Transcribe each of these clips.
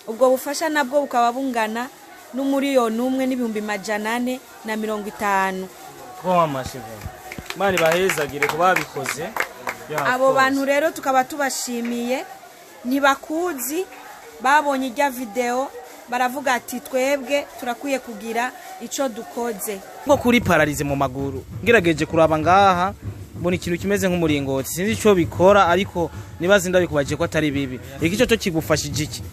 Ubwo bufasha nabwo bukaba bungana n'1 450,000. Imana ibahezagire ku babikoze. Abo bantu rero tukaba tubashimiye, ntibakuzi, babonye ijya video baravuga ati twebwe turakwiye kugira ico dukoze. Nko kuri pararize mu maguru, ngerageje kuraba ngaha mbona ikintu kimeze nk'umuringoti, sinzi ico bikora, ariko nibaza ndabikubaje ko atari bibi. Iki cyo kigufashije iki?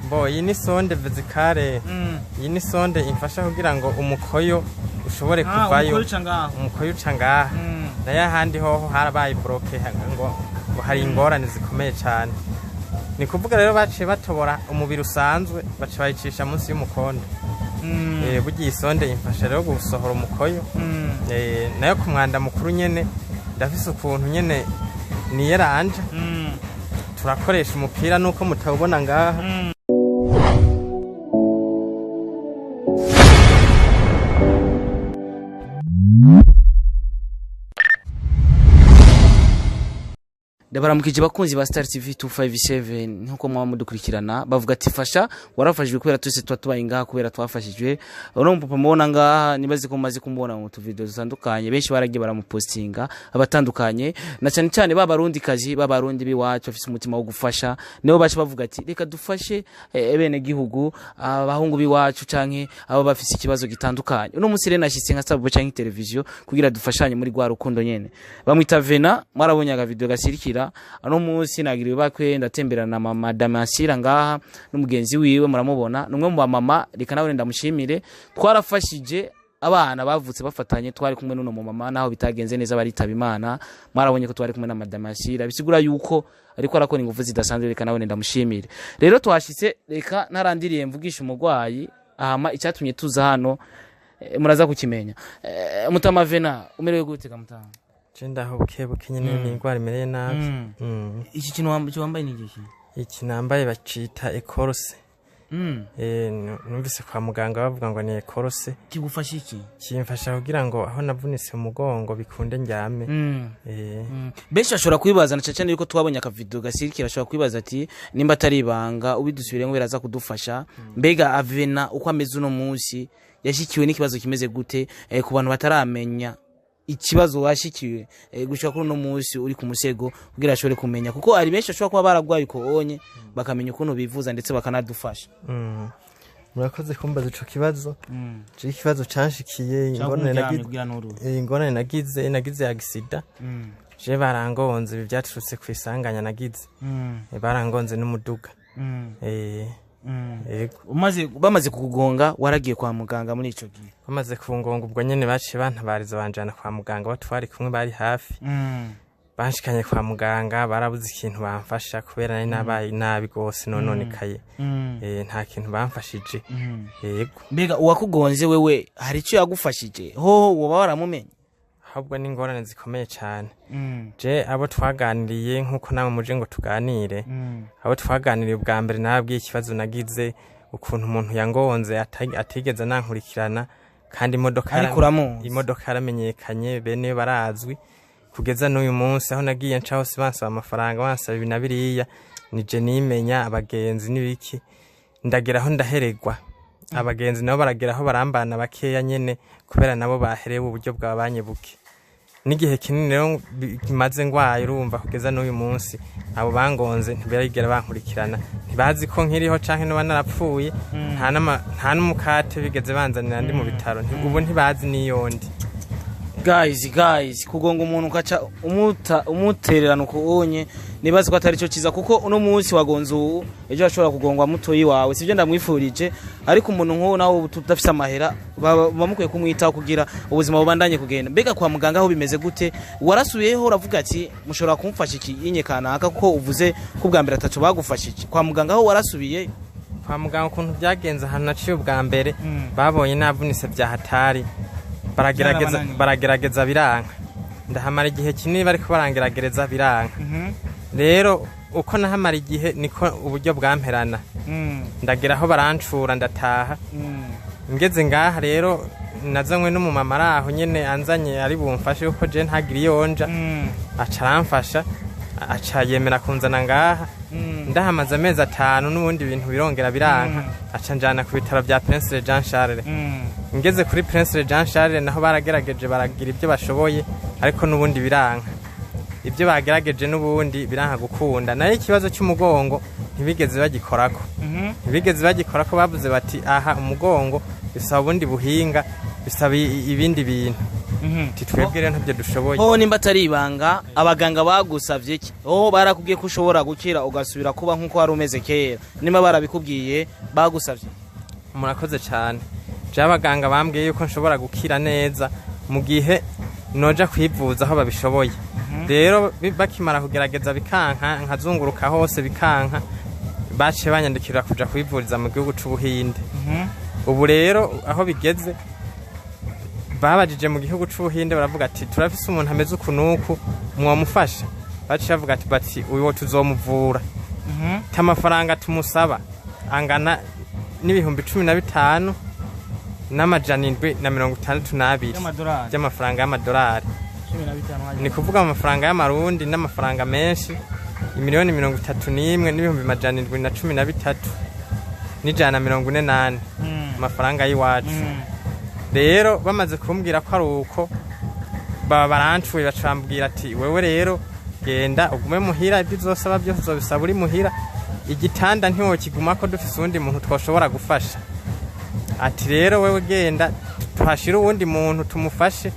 Bo, iyi ni sonde vesicale. Iyi ni sonde imfasha kugira ngo umukoyo ushobore kuvayo. Umukoyo uca ngaho. Umukoyo uca ngaha. Nayo ahandi hoho harabaye bloqué, ngo hari ingorane zikomeye cyane. Ni kuvuga rero baciye batobora umubiri usanzwe, baca bayicisha munsi y'umukondo. Burya iyi sonde imfasha rero gusohora umukoyo. Nayo ku mwanda mukuru nyene ndafise ukuntu nyene niyeranje. Turakoresha umupira nuko mutawubona ngaha. Ndabaramukije bakunzi ba Star TV 257, nkuko mwaba mudukurikirana. Bavuga ati fasha warafashijwe, kubera twese tuba tubaye ngaha kubera twafashijwe. Uno mupapa mubona ngaha, nibaze ko mumaze kumubona mu tuvideo dutandukanye, benshi baragiye baramupostinga abatandukanye, na cyane cyane ba barundi kazi, ba barundi biwacu bafise umutima wo gufasha, nibo baca bavuga ati reka dufashe bene gihugu, abahungu biwacu canke abo bafise ikibazo gitandukanye. Uno munsi rero nashitse nka Sabo canke televiziyo kugira dufashanye muri rwa rukundo nyene. Bamwita Vena, mwarabonye aga video gasirikira. Ano munsi nagiriwe bakwe, ndatemberana na mama Damansira ngaha n'umugenzi wiwe, muramubona numwe mu bamama. Reka nawe ndamushimire, twarafashije abana bavutse bafatanye, twari kumwe n'uno mumama, naho bitagenze neza baritaba Imana. Mwarabonye ko twari kumwe na Madame Ansira, bisigura yuko ariko arakora ingufu zidasanzwe. Reka nawe ndamushimire. Rero twashitse, reka ntarandiriye mvugisha umurwayi, ahama icyatumye tuza hano muraza kukimenya. Mutama Vena, umerewe gute ga mutama? Je ndaho buke buke nyene, ni ingwara imereye nabi. Iki kintu wambaye ni igiki? Iki nambaye bacita écorce. Numvise kwa muganga bavuga ngo ni écorce. Kigufasha iki? Kimfasha kugira ngo aho navunitse umugongo bikunde ndyame. Benshi bashobora kwibaza, na cyane cyane yuko twabonye akavideo gasirikira, bashobora kwibaza ati nimba atari ibanga ubidusubiremo biraza kudufasha, mbega Avena uko ameze uno munsi yashikiwe n'ikibazo kimeze gute? Ku bantu bataramenya ikibazo washikiwe, gushika kuri uno munsi uri ku musego, kugira ashobore kumenya, kuko hari benshi bashobora kuba baragwaye uko onye bakamenya ukuntu bivuza ndetse bakanadufasha. Murakoze kumbaza ico kibazo. Je ikibazo canshikiye, ingorane nagize, ingorane nagize accident. Je barangonze, ibi byaturutse ku isanganya nagize. Barangonze n'umuduga. Yego. Umaze bamaze kukugonga waragiye kwa muganga muri ico gihe? Bamaze kungonga ubwo nyene baciye bantabariza banjana kwa muganga, batwari kumwe bari hafi. Banshikanye kwa muganga barabuze ikintu bamfasha kubera nari nabaye nabi gose nononekaye. Nta kintu bamfashije. Yego. Mbega uwakugonze wewe hari icyo yagufashije hoho, woba waramumenye? Ahubwo ni ingorane zikomeye cyane. Je abo twaganiriye, nk'uko namwe muje ngo tuganire, abo twaganiriye ubwa mbere nababwiye ikibazo nagize, ukuntu umuntu yangonze atigeze anankurikirana, kandi imodoka Ariko uramuzi. Imodoka yaramenyekanye, bene yo barazwi kugeza n'uyu munsi. Aho nagiye nca hose bansaba amafaranga, bansaba ibi na biriya, nije nimenya abagenzi n'ibiki, ndagera aho ndaheregwa. Abagenzi nabo baragera aho barambana bakeya nyene, kubera nabo baherewe uburyo bwabanye buke n'igihe kinini. Rero maze ngwaye, urumva kugeza n'uyu munsi abo bangonze ntibigera bankurikirana, ntibazi ko nkiriho canke noba narapfuye. Nta n'umukate bigeze banzanira ndi mu bitaro. Ubu ntibazi n'iyondi. Guys, guys, kugonga umuntu ukaca umuta umutererana uko onye, nibaza ko atari cyo cyiza, kuko uno munsi wagonze ubu, ejo ashobora kugongwa mutoyi wawe. Sibyo ndamwifurije, ariko umuntu nk'uwo nawe uba udafise amahera, baba mukwiye kumwitaho kugira ubuzima bubandanye kugenda. Mbega kwa muganga aho bimeze gute? Warasubiyeho uravuga ati mushobora kumfasha iki inye kanaka, kuko uvuze ko ubwa mbere ataco bagufashije? Kwa muganga aho warasubiye? Kwa muganga ukuntu byagenze, ahantu naciye ubwa mbere babonye navunitse bya hatari, baragerageza. Byarabananiye. Baragerageza biranka, ndahamara igihe kinini bariko barangeragereza biranka. Rero uko nahamara igihe niko uburyo bwamperana, ndagera aho barancura ndataha. Ngeze ngaha rero nazanywe n'umumama ari aho nyene, anzanye ari bumfashe kuko je ntagira iyo nja, aca aramfasha, aca yemera kunzana ngaha. Ndahamaze amezi 5 n'ubundi ibintu birongera biranka, aca njana ku bitaro bya Prince Jean Charles. Ngeze kuri Prince Jean Charles naho baragerageje, baragira ibyo bashoboye, ariko n'ubundi biranka. Ibyo bagerageje n'ubundi biranka gukunda. Nayo ikibazo cy'umugongo ntibigeze bagikorako, ntibigeze bagikorako. Bavuze bati aha umugongo bisaba ubundi buhinga, bisaba ibindi bintu. Ati twebwe rero ntabyo dushoboye. Hoho nimba atari ibanga, abaganga bagusavye iki? Hoho barakubwiye ko ushobora gukira ugasubira kuba nk'uko wari umeze kera? Nimba barabikubwiye, bagusavye? Murakoze cyane. Je abaganga bambwiye yuko nshobora gukira neza mu gihe noja kwivuza aho babishoboye. Rero bakimara kugerageza bikanka, nkazunguruka hose bikanka, baciye banyandikira kuja kwivuriza mu gihugu c'Ubuhinde. Ubu rero aho bigeze, babajije mu gihugu c'Ubuhinde, baravuga ati turafise umuntu ameze uku n'uku, mwomufasha? Baciye bavuga ati bati uyu tuzomuvura, amafaranga tumusaba angana n'15,762 y'amadolari by'amafaranga y'amadolari. 15. Ni kuvuga amafaranga y'amarundi n'amafaranga menshi, 31,713,744 amafaranga y'iwacu. Rero bamaze kumbwira ko ari uko, baba barancuye, baca bambwira ati wewe rero genda ugume muhira, ibyo uzosaba byose uzobisaba uri muhira, igitanda ntiwokigumako, dufise uwundi muntu twoshobora gufasha. Ati rero wewe genda tuhashire uwundi muntu tumufashe,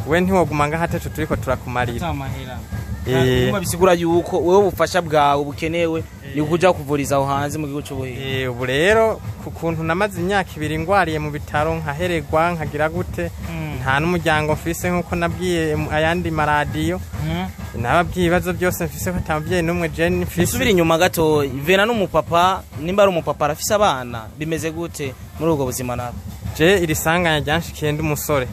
we ntiwoguma ngaha ataco turiko turakumarira. Urumva bisigura yuko wewe ubufasha bwawe bukenewe ni ukuja kuvuriza aho hanze mu gihugu c'Ubuhinde. Ubu rero ku kuntu namaze imyaka 2 ngwariye mu bitaro, nkaheregwa, nkagira gute, nta n'umuryango mfise, nk'uko nabwiye ayandi maradiyo, nababwiye ibibazo byose mfise, ko ata muvyeyi n'umwe je mfise. Subira inyuma gato, Vena n'umupapa, nimba ari umupapa arafise abana, bimeze gute muri ubwo buzima nabwo? Je iri sanganya ryanshikiye ndi umusore,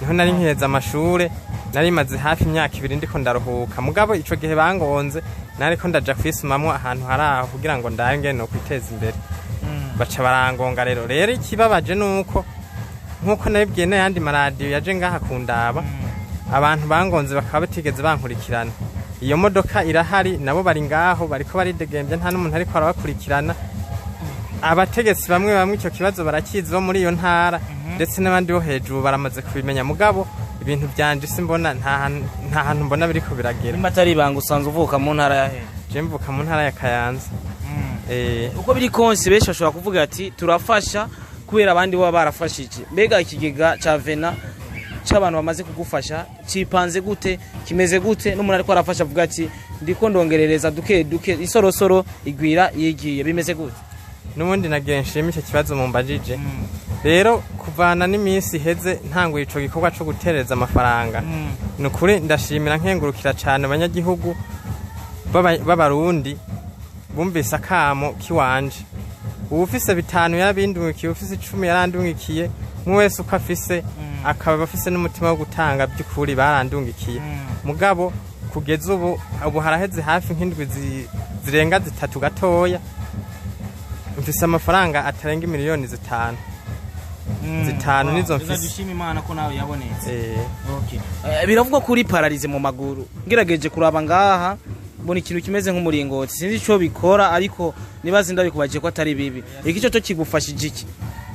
niho nari nkiheza amashure, nari maze hafi imyaka 2 ndiko ndaruhuka. Mugabo ico gihe bangonze nariko ndaja kwisumamwo ahantu hari aho kugira ngo ndabe ngene no kwiteza imbere, baca barangonga. Rero ikibabaje nuko, nkuko nabibwiye n'ayandi maradiyo yaje ngaha kundaba, abantu bangonze bakaba batigeze bankurikirana. Iyo modoka irahari, nabo bari ngaho bariko baridegembya, nta n'umuntu ariko arabakurikirana. Abategetsi bamwe bamwe icyo kibazo barakizi bo muri iyo ntara, ndetse n'abandi bo hejuru baramaze kubimenya, mugabo ibintu byanje simbona, nta hantu mbona biriko biragera. Nimba atari ibanga, usanzwe uvuka mu ntara ya hehe? Je mvuka mu ntara ya Kayanza. Uko biri konse, benshi bashobora kuvuga ati turafasha kubera abandi baba barafashije. Mbega ikigega ca Vena c'abantu bamaze kugufasha cipanze gute, kimeze gute? N'umuntu ariko arafasha avuga ati ndiko ndongerereza duke duke, isorosoro igwira yigiye, bimeze gute? N'ubundi nagiye nshima icyo kibazo mumbajije. Rero kuvana n'iminsi iheze ntanguye ico gikorwa co gutereza amafaranga, ni ukuri ndashimira nkengurukira cyane abanyagihugu b'Abarundi bumvise akamo kiwanje. Uwufise 5 yarabindungikiye, uwufise 10 yarandungikiye, umwe wese uko afise, akaba afise n'umutima wo gutanga, by'ukuri barandungikiye. Mugabo kugeza ubu haraheze hafi nk'indwi zirenga 3 gatoya, mfise amafaranga atarenga 5 miliyoni. 5 nizo mfise. Dushima Imana ko nawe yabonetse. Eh. Biravugwa kuri paralysé mu maguru. Ngerageje kuraba ngaha mbona ikintu kimeze nk'umuringoti, sinzi ico bikora, ariko nibaza ndabikubaje ko atari bibi. Iki cyo kigufashije iki?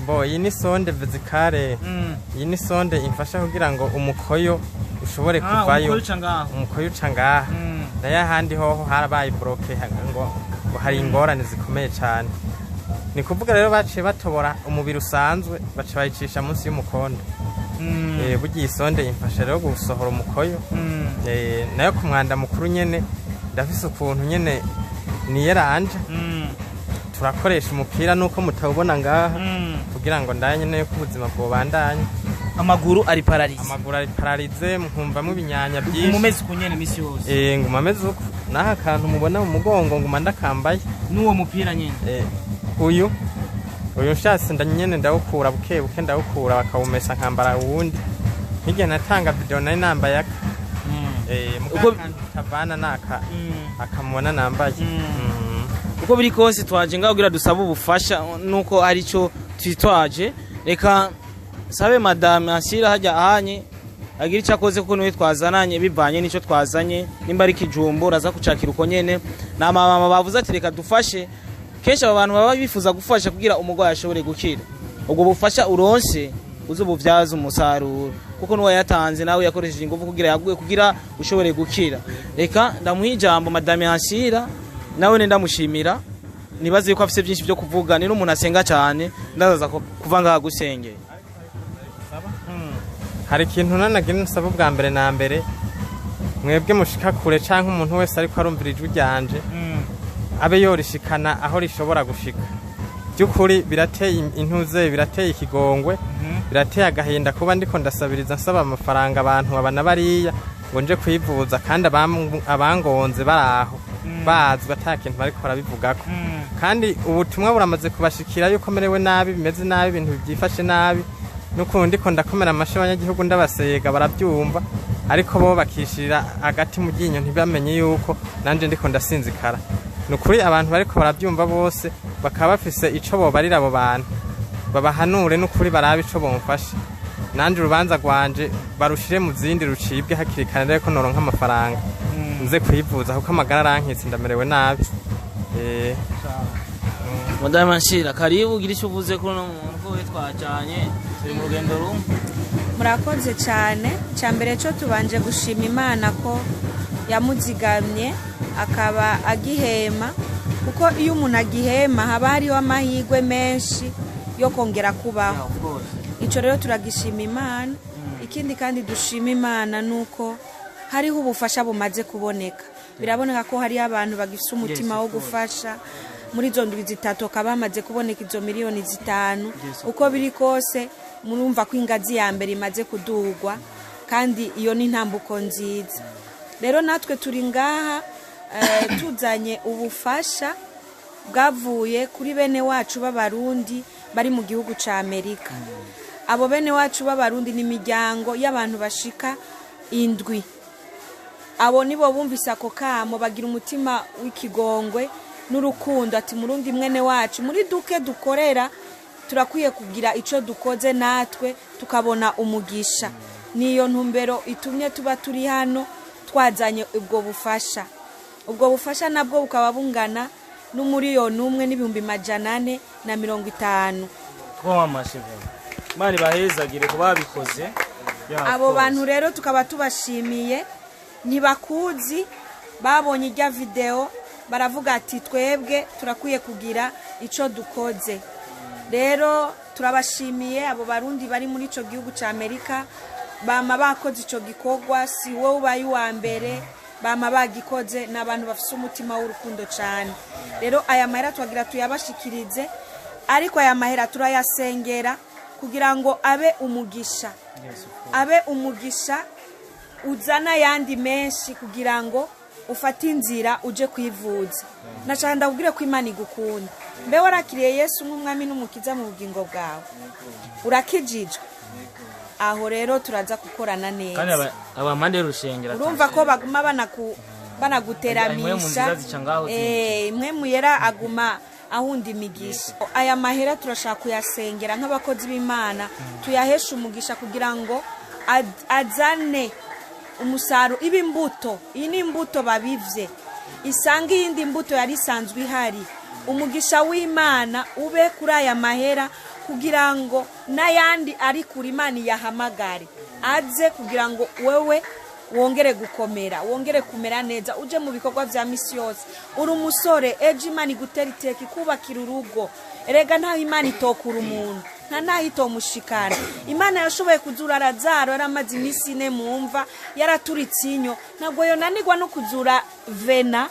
Bo iyi ni sonde vésicale, iyi ni sonde imfasha kugira ngo umukoyo ushobore kuvayo. Umukoyo uca ngaho? Umukoyo uca ngaha. Nayo ahandi hoho harabaye bloqué, ngo hari ingorane zikomeye cyane. Ni kuvuga rero baciye batobora umubiri usanzwe, baca bayicisha munsi y'umukondo. Burya iyi sonde imfasha rero gusohora umukoyo. Nayo ku mwanda mukuru nyene ndafise ukuntu nyene niyeranje, turakoresha umupira nuko mutawubona ngaha, kugira ngo ndaye nyene yuko ubuzima bwobandanya. Amaguru ari paralysé? Amaguru ari paralysé, nkumvamwo ibinyanya byinshi. Umumeze uko nyene imisi yose? Nguma ameze uko, naho akantu mubona mu mugongo nguma ndakambaye. N'uwo mupira nyene? Uyu nshatse nyene ndawukura buke buke, ndawukura bakawumesa nkambara uwundi. Nk'igihe natanga video nari nambaye aka, mugabo tavana naka akamubona nambaye. Uko biri kose twaje ngaho kugira dusabe ubufasha, nuko ari cyo twitwaje. Reka sabe madame ashyira hajya ahanye. agira icyo akoze kuko niwe twazananye bivanye n'icyo twazanye. Nimba ari kijumbu uraza kucakira uko nyene. Ni amamama bavuze ati reka dufashe. Kenshi aba bantu baba bifuza gufasha kugira umurwayi ashobore gukira. Ubwo bufasha uronse uzobuvyaza umusaruro, kuko nuwo yatanze nawe yakoresheje ingufu kugira yaguye kugira ushobore gukira. Reka ndamuha ijambo madame Ansira, nawe ne ndamushimira. Nibaze yuko afise byinshi byo kuvuga, ni n'umuntu asenga cyane, ndazaza kuva ngaha gusengera. Hari ikintu nanagira nsaba ubwa mbere na mbere, mwebwe mushika kure canke umuntu wese ariko arumvira ijwi ryanje abe yorishikana aho rishobora gushika. By'ukuri birateye intuze, birateye ikigongwe, birateye agahinda kuba ndiko ndasabiriza nsaba amafaranga abantu aba na bariya ngo nje kwivuza, kandi abangonze baraho bazwi ata kintu bariko barabivugako. Kandi ubutumwa buramaze kubashikira yuko merewe nabi, bimeze nabi, ibintu byifashe nabi. N'ukuntu ndiko ndakomera amashi abanyagihugu ndabasega barabyumva, ariko bo bakishirira agati mu ryinyo ntibamenye yuko nanje ndiko ndasinzikara. Ni ukuri abantu bariko barabyumva bose bakaba bafise ico bobarira abo bantu, babahanure n'ukuri barabe ico bomfasha. Nanje urubanza rwanje barushire mu zindi rucibwe hakiri kare, ndebe ko noronka amafaranga nze kwivuza, kuko amagara arankitse, ndamerewe nabi. Madame Ansira, karibu ugira icyo uvuze kuri uno muntu ko we twajanye turi mu rugendo rumwe. Murakoze cyane. Cya mbere cyo tubanje gushima Imana ko yamuzigamye akaba agihema, kuko iyo umuntu agihema haba hariho amahirwe menshi yo kongera kubaho. Icyo rero turagishima Imana. Ikindi kandi dushima Imana ni uko hariho ubufasha bumaze kuboneka. Biraboneka ko hariho abantu bagifite umutima wo gufasha. Muri izo ndwi zitatu bakaba bamaze kuboneka izo 5 miliyoni. Uko biri kose murumva ko ingazi ya mbere imaze kudugwa, kandi iyo ni intambuko nziza. Rero natwe turi ngaha tuzanye ubufasha bwavuye kuri bene wacu b'Abarundi bari mu gihugu ca Amerika. Abo bene wacu b'Abarundi ni imiryango y'abantu bashika indwi. Abo nibo bumvise ako kamo, bagira umutima w'ikigongwe n'urukundo, ati murundi mwene wacu, muri duke dukorera turakwiye kugira ico dukoze natwe tukabona umugisha. Niyo ntumbero itumye tuba turi hano twazanye ubwo bufasha. Ubwo bufasha nabwo bukaba bungana n'1,450,000 1,450,000. Kuba amashe, Imana ibahezagire kuba babikoze. Abo bantu rero tukaba tubashimiye. Ntibakuzi, babonye ijya videwo baravuga ati twebwe turakwiye kugira icyo dukoze. Rero turabashimiye abo Barundi bari muri icyo gihugu cya Amerika. Bama bakoze icyo gikorwa, si wowe ubaye uwa mbere, bama bagikoze. Ni abantu bafite umutima w'urukundo cyane. Rero aya mahera twagira tuyabashikirize, ariko aya mahera turayasengera kugira ngo abe umugisha, abe umugisha uzana ayandi menshi, kugira ngo ufate inzira uje kwivuza. Nashaka ndakubwire ko Imana igukunda. Mbe warakiriye Yesu nk'umwami n'umukiza mu bugingo bwawe? Urakijijwe? Aho rero turaza gukorana Kandi neza. Aba mpande y'urushengero. Urumva ko baguma banaguteramisha. Imwe mu nziza zica ngaho. Imwe mu yera aguma ahunda imigisha. Aya mahera turashaka kuyasengera nk'abakozi b'Imana, tuyaheshe umugisha kugira ngo azane umusaruro, iba imbuto. Iyi ni imbuto babivye isanga iyindi mbuto yari isanzwe ihari. Umugisha w'Imana ube kuri aya mahera kugira ngo n'ayandi ari kure Imana iyahamagare aze, kugira ngo wewe wongere gukomera, wongere kumera neza, uje mu bikorwa vya misi yose. Uri umusore, ejo Imana igutera iteka ikubakira urugo. Erega ntaho Imana itokura umuntu, nta naho itomushikana. Imana yashoboye kuzura Razaro yaramaze iminsi 4 mu mva yaraturitse inyo, ntabwo yonanirwa no kuzura Vena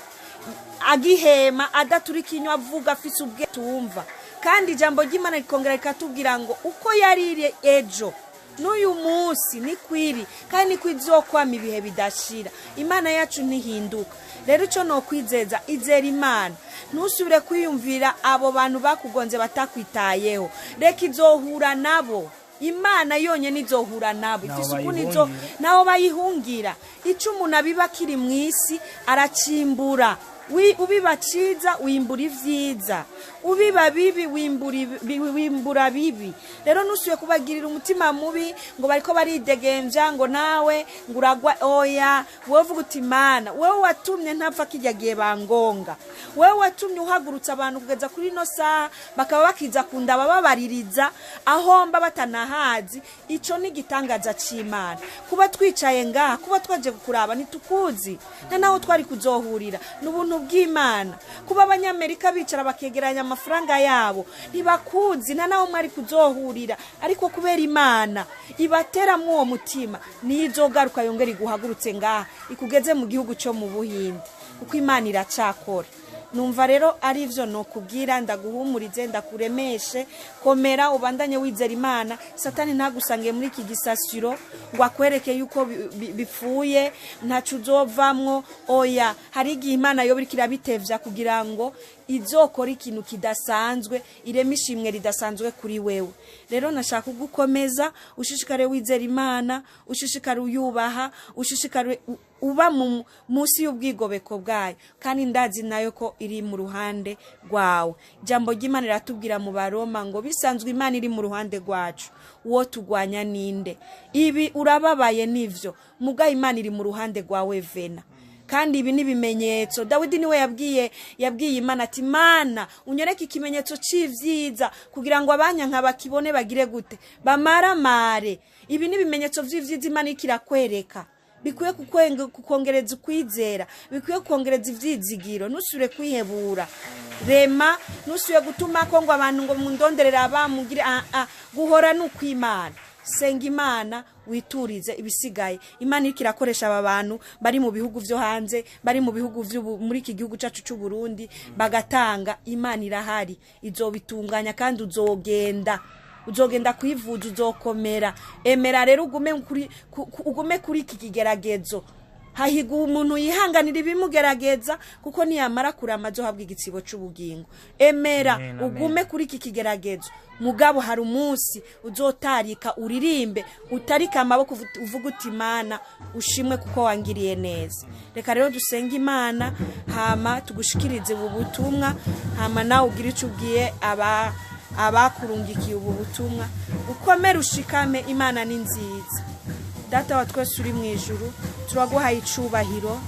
agihema, adaturika inyo, avuga, afise ubwe tumva. Kandi ijambo ry'Imana rikongera rikatubwira ngo uko yaririye ejo n'uyu munsi ni kwiri, kandi niko izokwama ibihe bidashira. Imana yacu ntihinduka. Rero icyo nokwizeza, izera Imana, ntusubire kwiyumvira abo bantu bakugonze batakwitayeho. Reka, izohura nabo. Imana yonyine izohura nabo. Nabo ifise ukuntu izo bayihungira. Nabo bayihungira. Icyo umuntu abiba akiri mu isi aracimbura. Ubiba ciza wimbura ivyiza. Ubiba bibi wimbura bibi. Rero nusuye kubagirira umutima mubi ngo bariko baridegemvya ngo nawe ngo uragwa, oya. Wowe uvuga uti Mana, wewe watumye ntapfa kijya gihe bangonga, wewe watumye uhagurutsa abantu kugeza kuri ino saha bakaba bakiza kunda bababaririza ahomba batanahazi. Ico ni igitangaza c'Imana. Kuba twicaye ngaha, kuba twaje kukuraba ntitukuzi, nta naho twari kuzohurira, ni ubuntu bw'Imana. Kuba abanyamerika bicara bakegeranya amafaranga yabo, ntibakuzi, nta naho mwari kuzohurira, ariko kubera Imana ibateramwo uwo mutima, niyo izogaruka yongera iguhagurutse ngaha ikugeze mu gihugu cyo mu Buhinde, kuko Imana iracakora. Numva rero ari ivyo nokubwira, ndaguhumurize, ndakuremeshe, komera, ubandanye wizera Imana. Satani ntagusange muri iki gisasiro ngo akwereke yuko bipfuye, ntaco uzovamwo. Oya, hari igihe Imana yoba iriko irabitevya kugira ngo izokora ikintu kidasanzwe, ireme ishimwe ridasanzwe kuri wewe. Rero nashaka kugukomeza, ushishikare wizera Imana, ushishikare uyubaha, ushishikare uba munsi y'ubwigobeko bwayo, kandi ndazi nayo ko iri mu ruhande rwawe. Ijambo ry'Imana riratubwira mu Baroma ngo bisanzwe Imana iri mu ruhande rwacu, uwo tugwanya ninde? Ibi urababaye nivyo, muga Imana iri mu ruhande rwawe Vena. Kandi ibi ni ibimenyetso. Dawidi niwe yabwiye Imana ati Mana unyereke ikimenyetso c'ivyiza kugira ngo abanyanka bakibone bagire gute, bamaramare. Ibi ni ibimenyetso vy'ivyiza Imana iriko irakwereka, bikwiye kukongereza ukwizera, bikwiye kukongereza ivyizigiro. Ntusubire kwihebura, rema, ntusubire gutuma ko ngo abantu ngo mundonderere abamugire, guhora ni ukw'Imana. Senga Imana, witurize ibisigaye. Imana iriko irakoresha aba bantu bari mu bihugu vyo hanze, bari mu bihugu muri iki gihugu cacu c'u Burundi, bagatanga. Imana irahari, izobitunganya kandi uzogenda kwivuza, uzokomera. Emera rero ugume kuri iki kigeragezo. Hahigwa umuntu yihanganira ibimugerageza, kuko niyamara kurama azohabwa igitsibo c'ubugingo. Emera, Amen, amen. ugume kuri iki kigeragezo, mugabo hari umunsi uzotarika uririmbe, utarika amaboko, uvuge uti Imana ushimwe kuko wangiriye neza. Reka rero dusenge Imana, hama tugushikirize ubu butumwa, hama nawe ugire ico ubwiye abakurungikiye ubu butumwa. Ukomere, ushikame, Imana ni nziza. Data wa twese uri mu ijuru, turaguhaye icubahiro.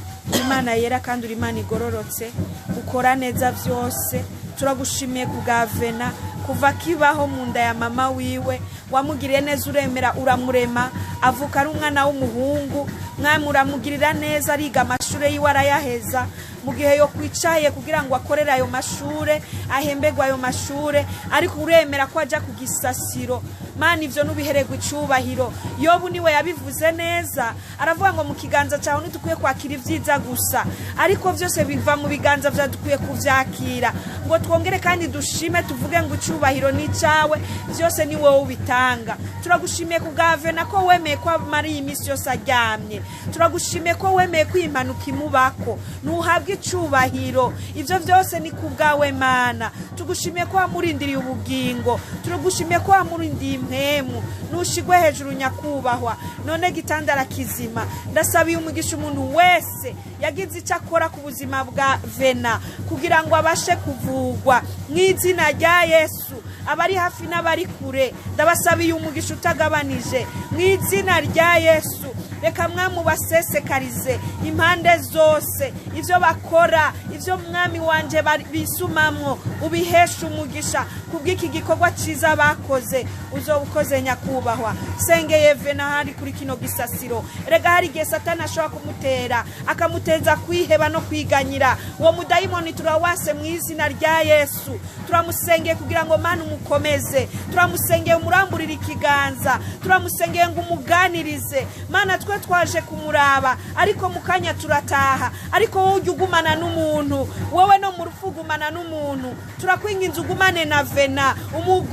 Imana yera kandi uri Imana igororotse, ukora neza vyose. Turagushimiye ku bwa Vena, kuva kibaho mu nda ya mama wiwe wamugiriye neza, uremera uramurema, avuka ari umwana w'umuhungu. Mwami uramugirira neza, ariga amashure yiwe arayaheza. Mu gihe yo kwicaye kugira ngo akorere ayo mashure, ahemberwe ayo mashure, ariko uremera ko aja ku gisasiro. Mana ivyo nubihererwa icubahiro. Yobu niwe yabivuze neza, aravuga ngo mu kiganza cyawe ntitukwiye kwakira ivyiza gusa, ariko vyose biva mu biganza vyawe, dukwiye kuvyakira ngo twongere kandi dushime, tuvuge ngo icubahiro ni icawe, vyose ni wowe ubitanga. Turagushimiye ku bwa Vena ko wemeye ko amara iyi minsi yose aryamye. Turagushimiye ko wemeye ko iyi mpanuka imubako, ntuhabwe icubahiro. Ivyo vyose ni ku bwawe Mana. Tugushimiye ko wamurindiriye ubugingo, turagushimiye ko wamurindiye impwemu, nushigwe hejuru nyakubahwa. None gitandara kizima, ndasabiye umugisha umuntu wese yagize icyo akora ku buzima bwa Vena kugira ngo abashe kuvugwa mu izina rya Yesu. Abari hafi n'abari kure ndabasabiye umugisha utagabanije mu izina rya Yesu. Reka mwami ubasesekarize impande zose, ivyo bakora, ivyo mwami wanje bisumamwo, ubiheshe umugisha kubw'iki gikorwa ciza bakoze. Uzobukoze nyakubahwa. Sengeye Vena hari kuri kino gisasiro. Rega hari igihe Satani ashobora kumutera, akamuteza kwiheba no kwiganyira. Uwo mudayimoni turawase mu izina rya Yesu. Turamusengeye kugira ngo Mana umukomeze, turamusengeye umuramburire ikiganza, turamusengeye ngo umuganirize. Mana twe twaje kumuraba, ariko mu kanya turataha, ariko wowe ujya ugumana n'umuntu, wowe no mu rupfu ugumana n'umuntu. Turakwinginze ugumane na Vena,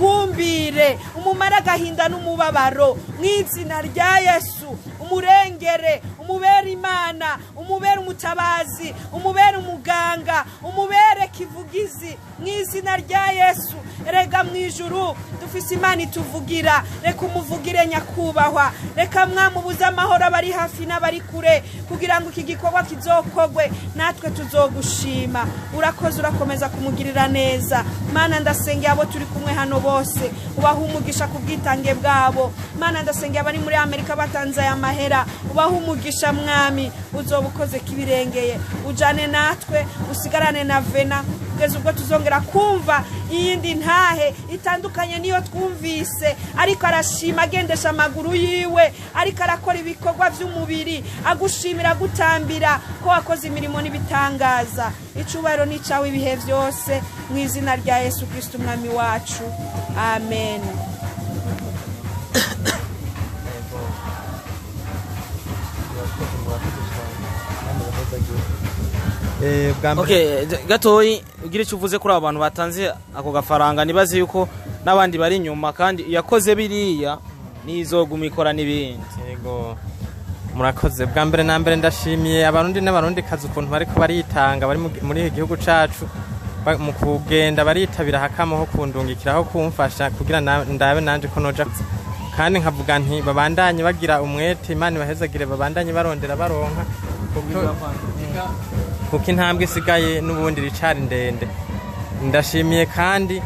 umugumbire, umumare agahinda n'umubabaro mu izina rya Yesu. Umurengere, umubere Imana, umubere umutabazi, umubere umuganga, umubere kivugizi mu izina rya Yesu. Erega Erega mu ijuru dufise Imana ituvugira. Reka umuvugire nyakubahwa, reka mwamubuze amahoro abari hafi n'abari kure, kugira ngo iki gikorwa kizokogwe, natwe tuzogushima. Urakoze, urakomeza kumugirira neza. Mana, ndasengeye abo turi kumwe hano bose, ubaha umugisha ku bwitange bwabo. Mana, ndasengeye abari muri Amerika batanze aya mahera, ubaha umugisha. Mwami, uzoba ukoze kibirengeye. Ujane natwe, usigarane na Vena kugeza ubwo tuzongera kumva iyindi ntahe itandukanye niyo twumvise. Ariko arashima, agendesha amaguru yiwe, ariko arakora ibikorwa by'umubiri, agushimira, agutambira ko wakoze imirimo n'ibitangaza. Icubahiro n'icawe ibihe byose, mu izina rya Yesu Kristo umwami wacu, amen. Bwa mbere Okay, gatoyi ugire icyo uvuze kuri abo bantu batanze ako gafaranga. Nibaze yuko n'abandi bari inyuma, kandi yakoze biriya nizoguma ikora n'ibindi. Yego, murakoze. Bwa mbere na mbere ndashimiye Abarundi n'Abarundi kazi ukuntu bariko baritanga, bari muri iki gihugu cacu, mu kugenda baritabira hakamo ho kundungikiraho kumfasha kugira ndabe nanje ko noja, kandi nkavuga nti babandanye bagira umwete, Imana ibahezagire, babandanye barondera baronka, kuko intambwe isigaye n'ubundi ricari ndende. Ndashimiye kandi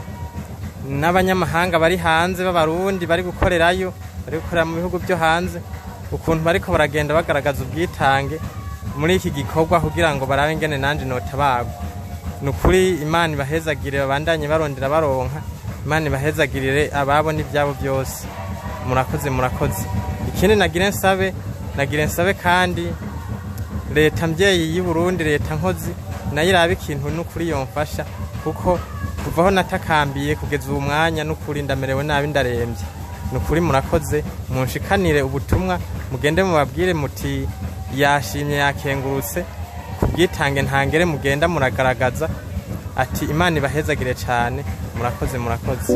n'abanyamahanga bari hanze b'Abarundi bari gukorerayo, bari gukorera mu bihugu byo hanze, ukuntu bariko baragenda bagaragaza ubwitange muri iki gikorwa kugira ngo barabe ingene nanje notabagwa. Ni ukuri Imana ibahezagire, babandanye barondera baronka, Imana ibahezagirire ababo n'ibyabo byose. Murakoze, murakoze. Ikindi nagire nsabe kandi leta mbyeyi y'u Burundi, leta nkozi, nayo iraba ikintu n'ukuri yomfasha, kuko kuva aho natakambiye kugeza ubu mwanya n'ukuri ndamerewe nabi, ndarembye n'ukuri. Murakoze, munshikanire ubutumwa, mugende mubabwire muti yashimye, yakengurutse ku bwitange ntangere mugenda muragaragaza, ati Imana ibahezagire cyane. Murakoze, murakoze.